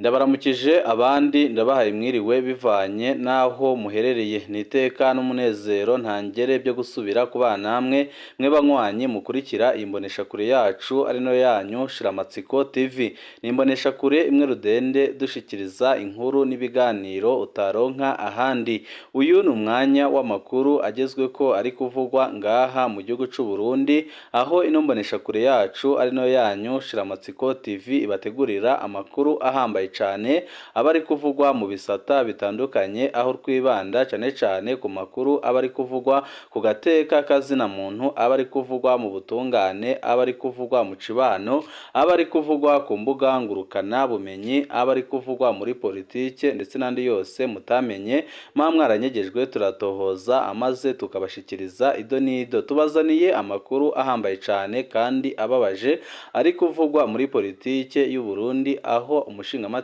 Ndabaramukije, abandi ndabahaye mwiriwe bivanye n'aho muherereye. Ni iteka n'umunezero ntangere byo gusubira kubana namwe, mwe banywanyi mukurikira iyi mboneshakure yacu ari nayo yanyu Shiramatsiko TV. Ni imboneshakure imwe rudende dushikiriza inkuru n'ibiganiro utaronka ahandi. Uyu ni umwanya w'amakuru agezweko ari kuvugwa ngaha mu gihugu c'u Burundi, aho ino mboneshakure yacu ari nayo yanyu Shiramatsiko TV ibategurira amakuru ahambaye cane aba ari kuvugwa mu bisata bitandukanye, aho twibanda cane cane ku makuru aba ari kuvugwa ku gateka kazina muntu, aba ari kuvugwa mu butungane, aba ari kuvugwa mu cibano, aba ari kuvugwa ku mbuga ngurukana bumenyi, aba ari kuvugwa muri politike ndetse n'andi yose mutamenye muba mwaranyegejwe. Turatohoza amaze tukabashikiriza ido n'ido. Tubazaniye amakuru ahambaye cane kandi ababaje ari kuvugwa muri politike y'u Burundi, aho umushingamateka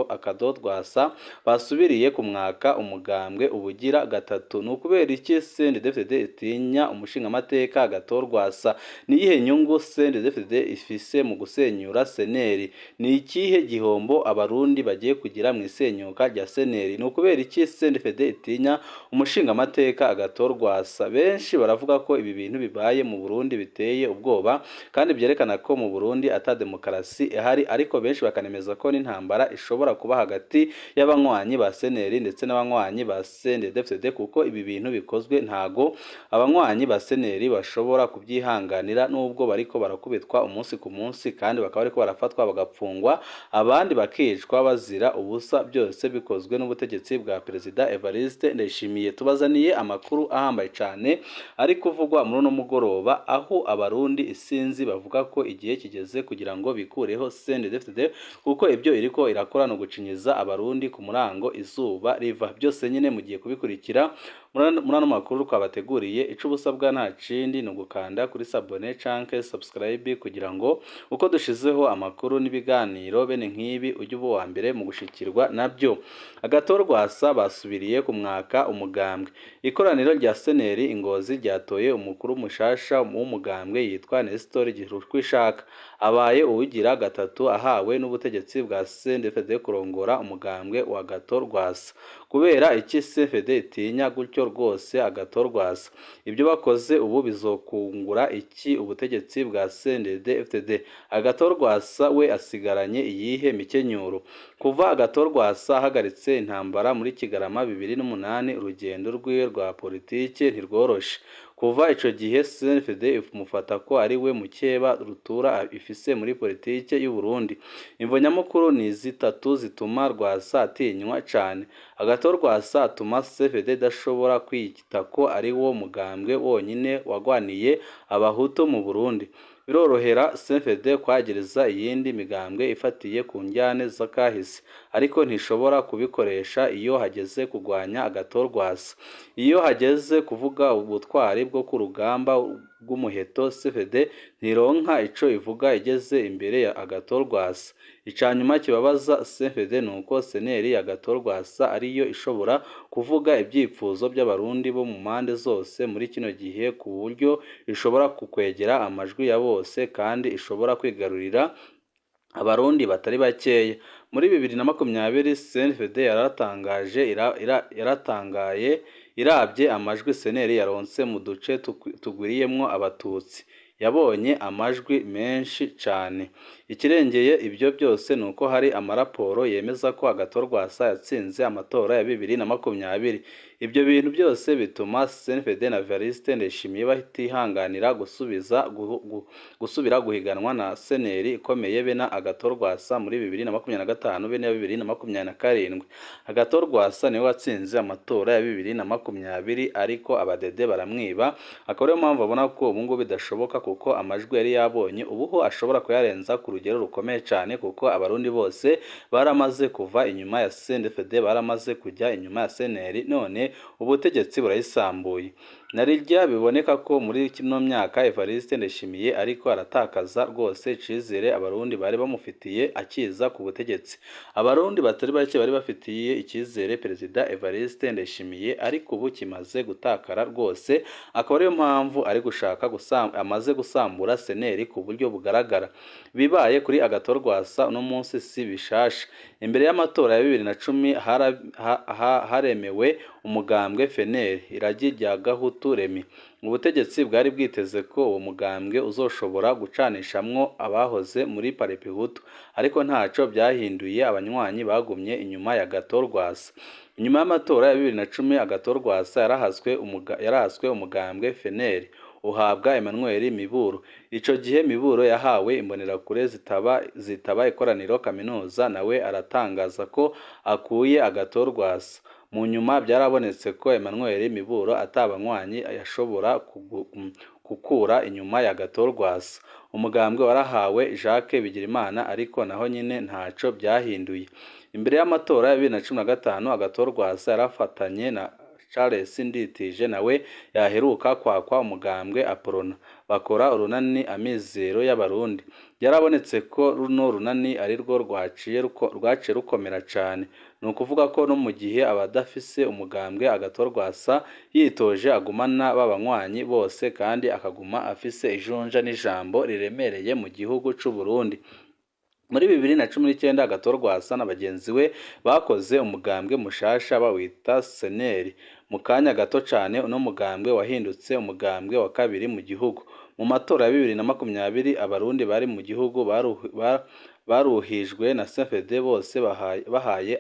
Agathon Rwasa basubiriye kumwaka umugambwe ubugira gatatu. Ni ukubera iki CNDD-FDD itinya umushingamateka Agathon Rwasa? Ni iyihe nyungu CNDD-FDD ifise mu gusenyura CNL? Ni ikihe gihombo Abarundi bagiye kugira mu isenyuka rya CNL? Ni ukubera iki CNDD-FDD itinya umushingamateka Agathon Rwasa? Benshi baravuga ko ibi bintu bibaye mu Burundi biteye ubwoba kandi byerekana ko mu Burundi ata demokarasi ihari, ariko benshi bakanemeza ko n'intambara ishobora kuba hagati y'abanywanyi ba CNL ndetse n'abanywanyi ba CNDD-FDD, kuko ibi bintu bikozwe ntago abanywanyi ba CNL bashobora kubyihanganira, nubwo bariko barakubitwa umunsi ku munsi kandi bakaba bariko barafatwa bagapfungwa, abandi bakicwa bazira ubusa, byose bikozwe n'ubutegetsi bwa Perezida Evariste Ndayishimiye. Tubazaniye amakuru ahambaye cane ari kuvugwa muri uno mugoroba, aho Abarundi isinzi bavuga ko igihe kigeze kugira ngo bikureho CNDD-FDD, kuko ibyo iriko irakora no gucinyiza Abarundi ku murango izuba riva. Byose nyine mugiye kubikurikira muri ano makuru twabateguriye. Ico ubusabwa nta kindi, ni ugukanda kuri s'abonner canke subscribe kugira ngo uko dushizeho amakuru n'ibiganiro bene nk'ibi ujye uba uwa mbere mu gushikirwa nabyo. Agathon Rwasa basubiriye kumwaka umugambwe. Ikoraniro rya CNL i Ngozi ryatoye umukuru mushasha w'umugambwe yitwa Nestor Girukwishaka. Abaye uwugira gatatu ahawe n'ubutegetsi bwa CNDD-FDD kurongora umugambwe wa Agathon Rwasa. Kubera iki CNDD itinya gutyo rwose Agathon Rwasa? Ibyo bakoze ubu bizokungura iki ubutegetsi bwa CNDD-FDD? Agathon Rwasa we asigaranye iyihe mikenyuro? Kuva Agathon Rwasa ahagaritse intambara muri Kigarama 2008, urugendo rwiwe rwa politike ntirworoshe. Kuva ico gihe CNDD imufata ko ari we mukeba rutura ifise muri politike y'u Burundi. Imvo nyamukuru ni zitatu zituma Rwasa atinywa cane. Agathon Rwasa atuma CNDD idashobora kwiyita ko ari wo mugambwe wonyine wagwaniye Abahutu mu Burundi. Birorohera CNDD kwagiriza iyindi migambwe ifatiye ku njyane z'akahise, ariko ntishobora kubikoresha iyo hageze kugwanya Agathon Rwasa. Iyo hageze kuvuga ubutwari bwo ku rugamba rw'umuheto, CNDD ntironka ico ivuga igeze imbere ya Agathon Rwasa. Icanyuma kibabaza CNDD nuko CNL ya Agathon Rwasa ariyo ishobora kuvuga ivyipfuzo by'Abarundi bo mu mpande zose muri kino gihe, ku buryo ishobora kukwegera amajwi ya bose kandi ishobora kwigarurira Abarundi batari bakeya. Muri 2020 CNDD yaratangaje yaratangaye iravye amajwi CNL yaronse mu duce tugwiriyemwo Abatutsi. Yabonye amajwi menshi cane. Ikirengeye ibyo byose nuko hari amaraporo yemeza ko Agathon Rwasa yatsinze amatora ya 2020. Ibyo bintu byose bituma CNDD na Evariste Ndayishimiye batihanganira gusubira guhiganwa na CNL ikomeye be na Agathon Rwasa muri 2025 be na 2027. Agathon Rwasa niwe watsinze amatora ya 2020, ariko abadede baramwiba, akaba ariyo mpamvu abona ko ubu ngubu bidashoboka, kuko amajwi yari yabonye ubu ho ashobora kuyarenza ku rugero rukomeye cyane, kuko Abarundi bose baramaze kuva inyuma ya CNDD-FDD, baramaze kujya inyuma ya CNL. None none ubutegetsi burayisambuye. Narirya biboneka ko muri kino myaka Evariste Ndayishimiye ariko aratakaza rwose icizere abarundi bari bamufitiye akiza ku butegetsi. Abarundi batari bake bari bafitiye icyizere Perezida Evariste Ndayishimiye, ariko ubu kimaze gutakara rwose, akaba ariyo mpamvu ari gushaka amaze gusambura seneri ku buryo bugaragara. Bibaye kuri Agathon Rwasa uno munsi si bishasha. Imbere y'amatora ya 2010 haremewe umugambwe FNL iragi rya Gahutu Remy. Ubutegetsi bwari bwiteze ko uwo mugambwe uzoshobora gucanishamwo abahoze muri Palipehutu, ariko ntaco byahinduye, abanywanyi bagumye inyuma ya Agathon Rwasa. Inyuma y'amatora ya 2010 Agathon Rwasa yarahaswe umugambwe FNL uhabwa Emmanuel Miburo. Ico gihe Miburo yahawe imbonerakure zitaba ikoraniro kaminuza, nawe aratangaza ko akuye Agathon Rwasa. Mu nyuma byarabonetse ko Emmanuel Miburo atabanywanyi yashobora gukura inyuma ya Agathon Rwasa. Umugambwe warahawe Jacques Bigirimana, ariko naho nyine ntaco byahinduye. Imbere y'amatora ya 2015 Agathon Rwasa yarafatanye na Charles Nditije, nawe yaheruka kwakwa umugambwe Aprona, bakora urunani Amizero y'Abarundi. Byarabonetse ko runo runani arirwo rwaciye rukomera cane. Ni ukuvuga ko no mu gihe abadafise umugambwe Agathon Rwasa yitoje agumana b'abanywanyi bose kandi akaguma afise ijunja n'ijambo riremereye mu gihugu c'u Burundi. Muri 2019 Agathon Rwasa na bagenzi we bakoze umugambwe mushasha bawita Seneri. Mu kanya gato cane uno mugambwe wahindutse umugambwe wa kabiri mu gihugu. Mu matora ya 2020 abarundi bari mu gihugu baruhijwe na CNDD bose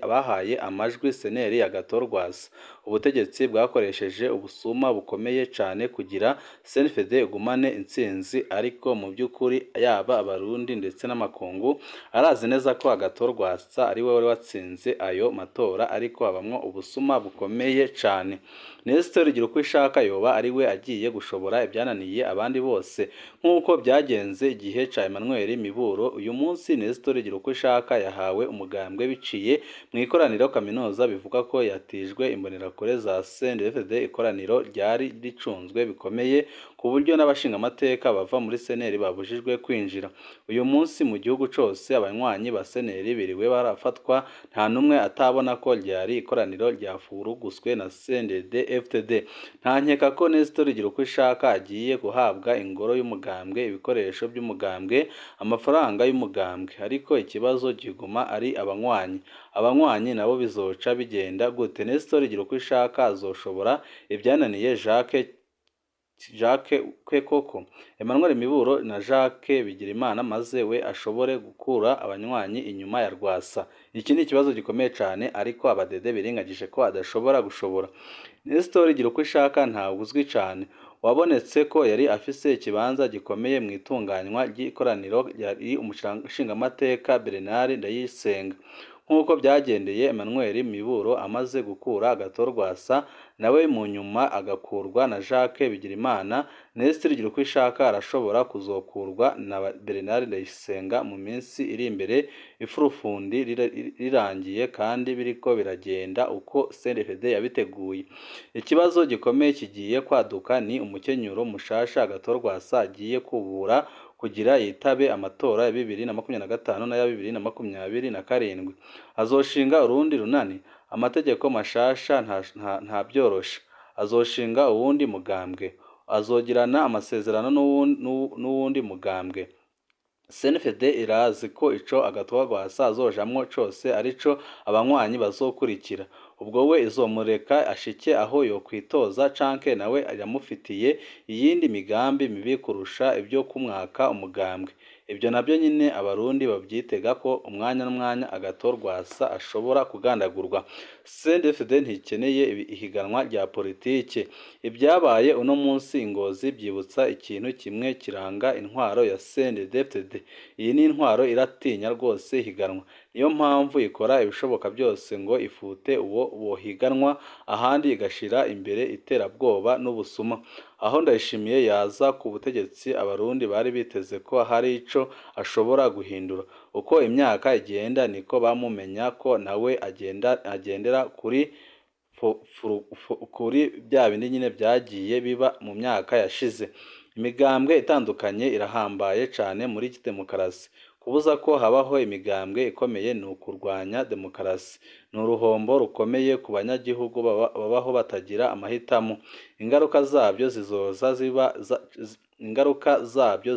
bahaye amajwi Seneri ya Agathon Rwasa. Ubutegetsi bwakoresheje ubusuma bukomeye cane kugira CNDD igumane intsinzi, ariko mu by'ukuri yaba abarundi ndetse n'amakungu arazi neza ko Agathon Rwasa ari we wari watsinze ayo matora, ariko habamwo ubusuma bukomeye cane. Nestor Girukwishaka yoba ari we agiye gushobora ibyananiye abandi bose nk'uko byagenze igihe ca Emmanuel Miburo. Uyu munsi Nestor Girukwishaka yahawe umugambwe biciye mu ikoraniro kaminuza, bivuga ko yatijwe imbonerakure za CNDD-FDD. Ikoraniro ryari ricunzwe bikomeye ku buryo n'abashingamateka bava muri seneri babujijwe kwinjira. Uyu munsi mu gihugu cose abanywanyi ba seneri biriwe barafatwa, nta numwe atabona ko ryari ikoraniro ryafuruguswe na CNDD-FDD. Nta nkeka ko Nestor Girukwishaka agiye guhabwa ingoro y'umugambwe, ibikoresho by'umugambwe, amafaranga y'umugambwe, ariko ikibazo kiguma ari abanywanyi. Abanywanyi nabo bizoca bigenda gute? Nestor Girukwishaka azoshobora ibyananiye Jacques koko Emmanuel Miburo na Jacques Bigirimana, maze we ashobore gukura abanywanyi inyuma ya Rwasa? Iki ni ikibazo gikomeye cyane, ariko abadede birengagije ko adashobora gushobora. Nestor Girukwishaka ntabwo uzwi cyane, wabonetse ko yari afise ikibanza gikomeye mu itunganywa ry'ikoraniro yari umushingamateka Bernard Ndayisenga. Nk'uko byagendeye Emmanuel Miburo amaze gukura Agathon Rwasa, nawe mu nyuma agakurwa na Jacques Bigirimana, Nestor Girukwishaka arashobora kuzokurwa na Bernard Ndayisenga mu minsi iri imbere, ifurufundi rirangiye kandi biriko biragenda uko CNDD yabiteguye. Ikibazo gikomeye kigiye kwaduka ni umukenyuro mushasha Agathon Rwasa agiye kubura kugira yitabe amatora ya 2025 n'aya 2027. Azoshinga urundi runani? Amategeko mashasha ntabyorosha. Azoshinga uwundi mugambwe? Azogirana amasezerano n'uwundi mugambwe? CNFD irazi ko ico Agathon Rwasa azojamwo cose arico abanywanyi bazokurikira. Ubwo we izomureka ashike aho yokwitoza, canke nawe iramufitiye iyindi migambi mibi kurusha ibyo kumwaka umugambwe? Ibyo nabyo nyine abarundi babyitega ko umwanya n'umwanya Agathon Rwasa ashobora kugandagurwa. CNDD-FDD ntikeneye ihiganwa rya politike. Ibyabaye uno munsi i Ngozi byibutsa ikintu kimwe kiranga intwaro ya CNDD-FDD. Iyi ni intwaro iratinya rwose ihiganwa. Niyo mpamvu ikora ibishoboka byose ngo ifute uwo bohiganwa, ahandi igashira imbere iterabwoba n'ubusuma. Aho Ndayishimiye yaza ku butegetsi, abarundi bari biteze ko hari ico ashobora guhindura. Uko imyaka igenda niko bamumenya ko nawe agendera kuri kuri bya bindi nyine byagiye biba mu myaka yashize. Imigambwe itandukanye irahambaye cane muri demokarasi. Kubuza ko habaho imigambwe ikomeye ni ukurwanya demokarasi, ni uruhombo rukomeye ku banyagihugu babaho batagira amahitamo. Ingaruka zabyo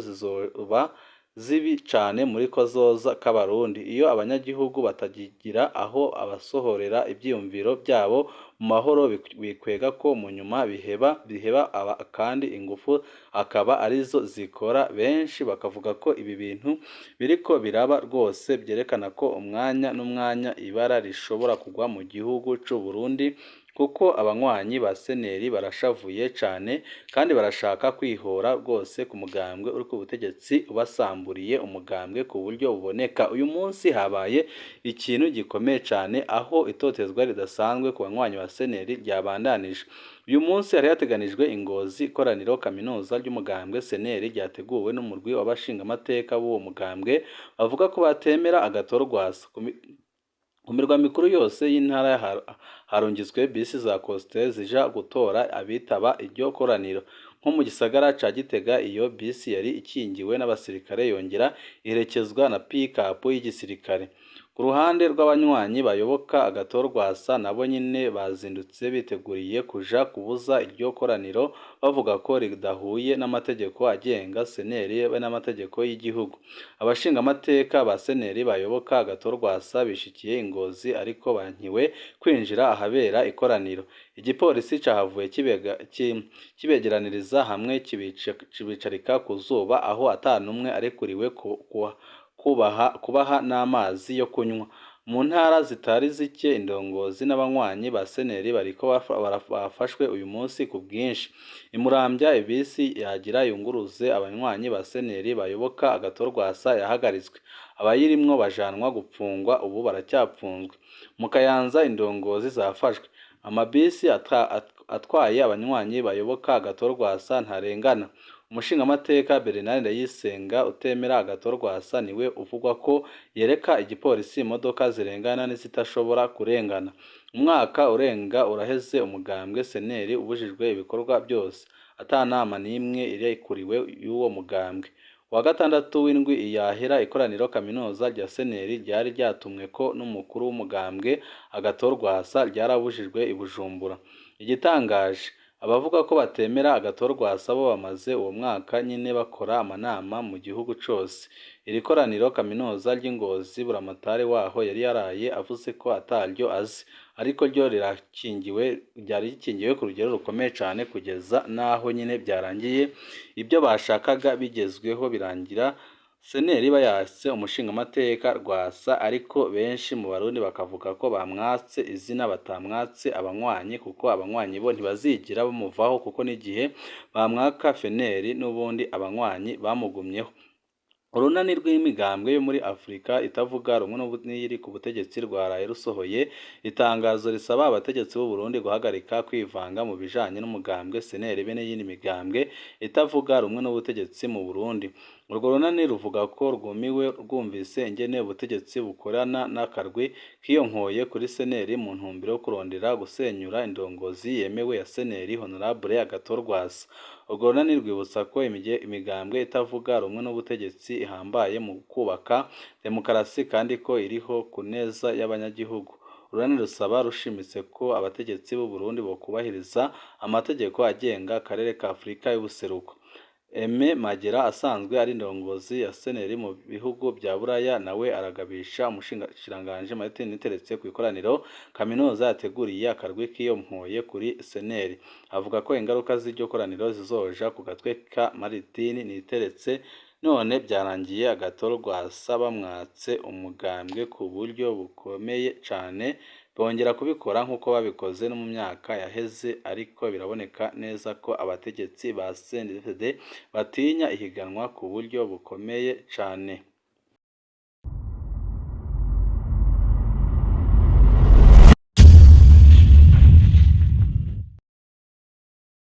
zizoba zibi cane muri kazoza k'Abarundi. Iyo abanyagihugu batakigira aho abasohorera ivyiyumviro vyabo mu mahoro, bikwega ko mu nyuma biheba kandi ingufu akaba arizo zikora. Benshi bakavuga ko ibi bintu biriko biraba rwose vyerekana ko umwanya n'umwanya ibara rishobora kugwa mu gihugu c'u Burundi, kuko abanywanyi ba seneri barashavuye cane kandi barashaka kwihora rwose ku mugambwe uri ku butegetsi ubasamburiye umugambwe ku buryo buboneka. Uyu munsi habaye ikintu gikomeye cane, aho itotezwa ridasanzwe ku banywanyi ba seneri ryabandanije. Uyu munsi hari hateganijwe i Ngozi ikoraniro kaminuza ry'umugambwe seneri ryateguwe n'umurwi w'abashingamateka b'uwo mugambwe bavuga ko batemera agatorwasa. Ku mirwa mikuru yose y'intara harungitswe bisi za coaster zija gutora abitaba iryo koraniro. Nko mu gisagara ca Gitega, iyo bisi yari ikingiwe n'abasirikare, yongera iherekezwa na pick-up y'igisirikare. Ku ruhande rw'abanywanyi bayoboka agatorwasa, nabo nyene bazindutse biteguriye kuja kubuza iryo koraniro, bavuga ko ridahuye n'amategeko agenga seneri be n'amategeko y'igihugu. Abashingamateka ba seneri bayoboka agatorwasa bishikiye i Ngozi, ariko bankiwe kwinjira ahabera ikoraniro. Igipolisi cahavuye kibegeraniriza hamwe, kibicarika ku zuba, aho ata n'umwe arekuriwe kubaha n'amazi yo kunywa. Mu ntara zitari zike, indongozi n'abanywanyi ba seneri bariko bafashwe uyu munsi ku bwinshi. I Muramvya, ibisi yagira yunguruze abanywanyi ba seneri bayoboka agatorwasa yahagaritswe, abayirimwo bajanwa gupfungwa, ubu baracyapfunzwe. Mu Kayanza, indongozi zafashwe, amabisi atwaye abanywanyi bayoboka agatorwasa ntarengana. Umushingamateka Bernard Ndayisenga utemera agatorwasa niwe uvugwa ko yereka igipolisi imodoka zirengana n'izitashobora kurengana. Umwaka urenga uraheze umugambwe seneri ubujijwe ibikorwa byose, ata nama n'imwe irekuriwe y'uwo mugambwe. Kuwa gatandatu w'indwi yahera, ikoraniro kaminuza rya seneri ryari ryatumweko n'umukuru w'umugambwe agatorwasa ryarabujijwe i Bujumbura. Igitangaje, abavuga ko batemera agatorwasa bo bamaze uwo mwaka nyine bakora amanama mu gihugu cose. Iri koraniro kaminuza ry'i Ngozi, buramatari waho yari yaraye avuze ko ataryo azi, ariko ryo rirakingiwe, ryari rikingiwe ku rugero rukomeye cane, kugeza naho nyine byarangiye ibyo bashakaga bigezweho, birangira seneri bayatse umushingamateka Rwasa. Ariko benshi mu Barundi bakavuga ko bamwatse izina, batamwatse abanywanyi, kuko abanywanyi bo ntibazigira bamuvaho, kuko n'igihe bamwaka feneri n'ubundi abanywanyi bamugumyeho. Urunani rw'imigambwe yo muri Afurika itavuga rumwe n'iyiri ku butegetsi rwaraye rusohoye itangazo risaba abategetsi b'u Burundi guhagarika kwivanga mu bijanye n'umugambwe seneri be n'iyindi migambwe itavuga rumwe n'ubutegetsi mu Burundi. Urwo runani ruvuga ko rwumiwe rwumvise ingene ubutegetsi bukorana n'akarwi kiyonkoye kuri seneri mu ntumbero yo kurondera gusenyura indongozi yemewe ya seneri, Honorable Agathon Rwasa. Urwo runani rwibutsa ko imigambwe itavuga rumwe n'ubutegetsi ihambaye mu kubaka demokarasi kandi ko iriho ku neza y'abanyagihugu. Urunani rusaba rushimitse ko abategetsi b'u Burundi bokubahiriza amategeko agenga akarere ka Afurika y'ubuseruko. Aime Magera asanzwe ari indongozi ya seneri mu bihugu bya Buraya, nawe aragabisha umushikiranganji Martin Niteretse ku ikoraniro kaminuza yateguriye akarwi kiyonkoye kuri seneri. Avuga ko ingaruka z'iryo koraniro zizoja ku gatwe ka Martin Niteretse. None byarangiye Agathon Rwasa bamwatse umugambwe ku buryo bukomeye cane, bongera kubikora nk'uko babikoze no mu myaka yaheze, ariko biraboneka neza ko abategetsi ba CNDD-FDD batinya ihiganwa ku buryo bukomeye cane.